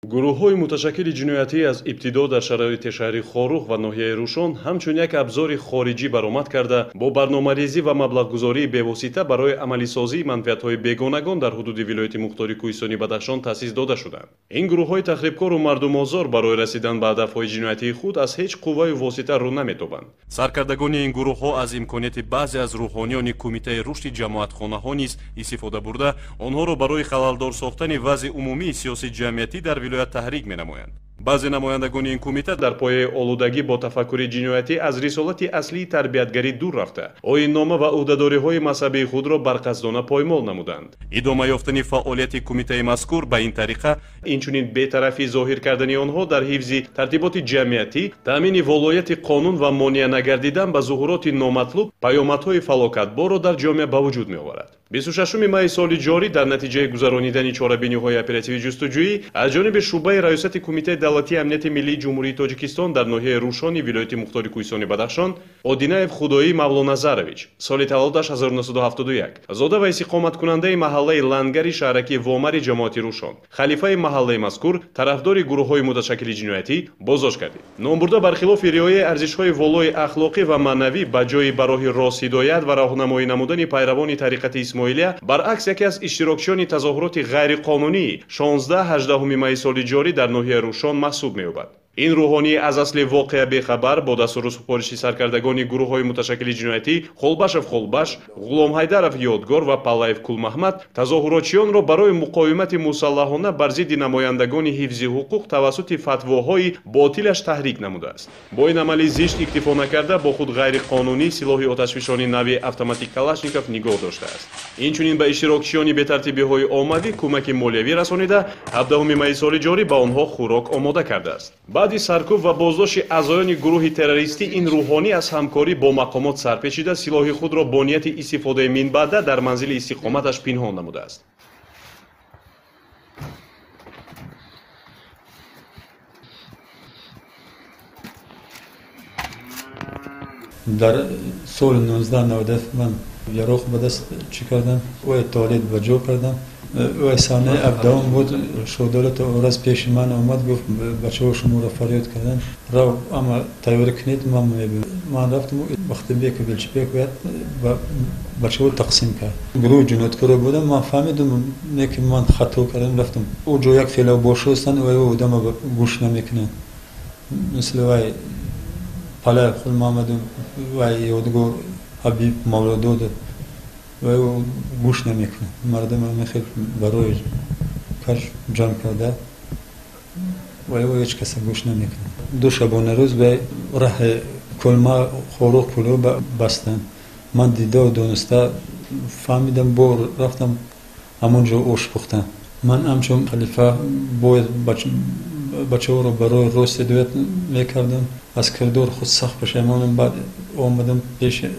Гурӯҳҳои муташаккили ҷиноятӣ аз ибтидо дар шароити шаҳри Хоруғ ва ноҳияи Рӯшон ҳамчун як абзори хориҷӣ баромад карда, бо барномарезӣ ва маблағгузории бевосита барои амалисозии манфиатҳои бегонагон дар ҳудуди вилояти мухтори Кӯҳистони Бадахшон таъсис дода шуданд. Ин гурӯҳҳои тахрибкору мардумозор барои расидан ба ҳадафҳои ҷиноятии худ аз ҳеҷ қувваю восита рӯ наметобанд. Саркардагони ин гурӯҳҳо аз имконияти баъзе аз рӯҳониёни Кумитаи рушди ҷамоатхонаҳо низ истифода бурда, онҳоро барои халалдор сохтани вазъи умумии сиёсии ҷамъиятӣ дар вилоят таҳрик менамоянд. Баъзе намояндагони ин кумита дар пояи олудагӣ бо тафаккури ҷиноятӣ аз рисолати аслии тарбиятгарӣ дур рафта, оиннома ва ӯҳдадориҳои мазҳабии худро барқасдона поймол намуданд. Идома ёфтани фаъолияти кумитаи мазкур ба ин тариқа, инчунин бетарафӣ зоҳир кардани онҳо дар ҳифзи тартиботи ҷамъиятӣ, таъмини волояти қонун ва монеа нагардидан ба зуҳуроти номатлуб паёмадҳои фалокатборро дар ҷомеа ба вуҷуд меоварад. 26 майи соли ҷорӣ дар натиҷаи гузаронидани чорабиниҳои оперативӣ ҷустуҷӯӣ аз ҷониби шӯъбаи раёсати Кумитаи давлатии амнияти миллии Ҷумҳурии Тоҷикистон дар ноҳияи Рӯшони вилояти мухтори Кӯҳистони Бадахшон Одинаев Худоӣ Мавлоназарович, соли таваллудаш 1971, зода ва истиқоматкунандаи маҳаллаи Лангари шаҳраки Вомари ҷамоати Рӯшон, халифаи маҳаллаи мазкур, тарафдори гурӯҳҳои муташаккили ҷиноятӣ боздошт гардид. Номбурда бархилофи риояи арзишҳои волои ахлоқӣ ва маънавӣ ба ҷои ба роҳи рост ҳидоят ва роҳнамоӣ намудани пайравони тариқати Исмоилия, баръакс яке аз иштирокчиёни тазоҳуроти ғайриқонунии 16-18 майи соли ҷорӣ дар ноҳияи Рӯшон маҳсуб меёбад. Ин рӯҳонӣ аз асли воқеа бехабар бо дастуру супориши саркардагони гурӯҳҳои муташаккили ҷиноятӣ Холбашев Холбаш, Ғуломҳайдаров Ёдгор ва Паллаев Кулмаҳмад тазоҳуротчиёнро барои муқовимати мусаллаҳона бар зидди намояндагони ҳифзи ҳуқуқ тавассути фатвоҳои ботилаш таҳрик намудааст. Бо ин амали зишт иктифо накарда, бо худ ғайриқонунӣ силоҳи оташфишони нави автоматик Калашников нигоҳ доштааст. Инчунин ба иштирокчиёни бетартибиҳои оммавӣ кӯмаки молиявӣ расонида, 17 майи соли ҷорӣ ба онҳо хӯрок омода кардааст. Баъди саркӯб ва боздошти аъзоёни гурӯҳи террористӣ ин рӯҳонӣ аз ҳамкорӣ бо мақомот сарпечида, силоҳи худро бо нияти истифодаи минбаъда дар манзили истиқоматаш пинҳон намудааст. Дар соли 1997 ман яроқ ба даст чӣ кардам, ӯ туалет ба ҷо кардам. Ӯ санаи 17 буд, Шодолат Ораз пеши ман омад, гуфт бачаҳо шуморо фарёд карданд, рав ама тайёр кунед, ман мебинам. Ман рафтам, Бахтибеку Белчибек ба бачаҳо тақсим кард. Гурӯҳи ҷинояткоро будам, ман фаҳмидам, не ки ман хато кардам, рафтам. Ӯ ҷо як хеле бошостанд, ва ӯ одама гӯш намекунанд. Мисли вай Палаев Хулмаҳмаду вай Ёдгор Ҳабиб Мавлододов ва ӯ гӯш намекунад. Мардум мехел барои кар ҷамъ карда ва ӯ ҳеҷ каса гӯш намекунад. Ду шабонарӯз ба раҳи Кулма Хоруғ кӯло бастанд. Ман дида дониста фаҳмидам, бо рафтам ҳамон ҷо ош пухтам. Ман ҳамчун халифа бояд бачаҳоро барои рост ҳидоят мекардам. Аз кирдори худ сахт пушаймонам. Баъд омадам пеши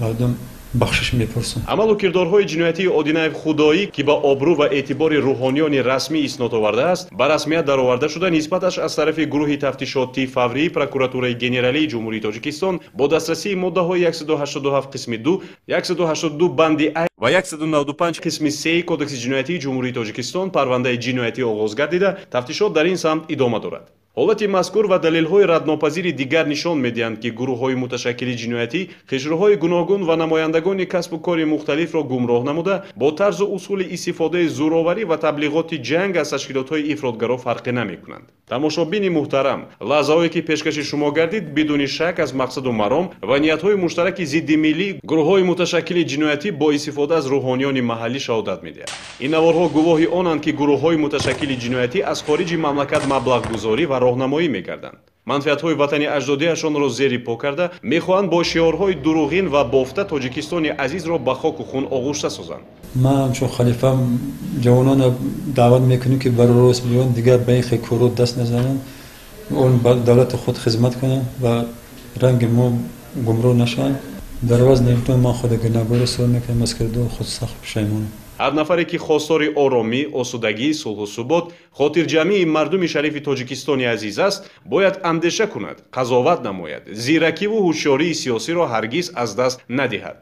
мардум бахшиш мепурсам. Амалу кирдорҳои ҷиноятии Одинаев Худоӣ, ки ба обрӯ ва эътибори рӯҳониёни расмӣ иснод овардааст, ба расмият дароварда шуда, нисбаташ аз тарафи гурӯҳи тафтишотии фаврии Прокуратураи генералии Ҷумҳурии Тоҷикистон бо дастрасии моддаҳои 187 қисми 2, 182 банди А ва 195 қисми 3 Кодекси ҷиноятии Ҷумҳурии Тоҷикистон парвандаи ҷиноятӣ оғоз гардида, тафтишот дар ин самт идома дорад. Ҳолати мазкур ва далелҳои раднопазири дигар нишон медиҳанд, ки гурӯҳҳои муташаккили ҷиноятӣ қишрҳои гуногун ва намояндагони касбу кори мухталифро гумроҳ намуда, бо тарзу усули истифодаи зӯроварӣ ва таблиғоти ҷанг аз ташкилотҳои ифротгаро фарқе намекунанд. Тамошобини муҳтарам, лаҳзаҳое ки пешкаши шумо гардид, бидуни шак аз мақсаду маром ва ниятҳои муштараки зидди миллӣ гурӯҳҳои муташаккили ҷиноятӣ бо истифода аз рӯҳониёни маҳаллӣ шаҳодат медиҳад. Ин наворҳо гувоҳи онанд, ки гурӯҳҳои муташаккили ҷиноятӣ аз хориҷи мамлакат маблағгузорӣ ва роҳнамоӣ мекарданд. Манфиатҳои ватани аҷдодиашонро зери по карда, мехоҳанд бо шиорҳои дурӯғин ва бофта Тоҷикистони азизро ба хоку хун оғушта созанд. Ман ҳамчун халифа ҷавононро даъват мекунем, ки бар рост биёнд, дигар ба ин хел корҳо даст назананд, он ба давлати худ хизмат кунанд ва ранги мо гумроҳ нашаванд. Дар вазни ман худро гунаҳгор ҳисоб мекунам, аз кирдори худ сахт пушаймонам. Ҳар нафаре ки хостори оромӣ, осудагӣ, сулҳу субот, хотирҷамъии мардуми шарифи Тоҷикистони азиз аст, бояд андеша кунад, қазоват намояд, зиракиву ҳушёрии сиёсиро ҳаргиз аз даст надиҳад.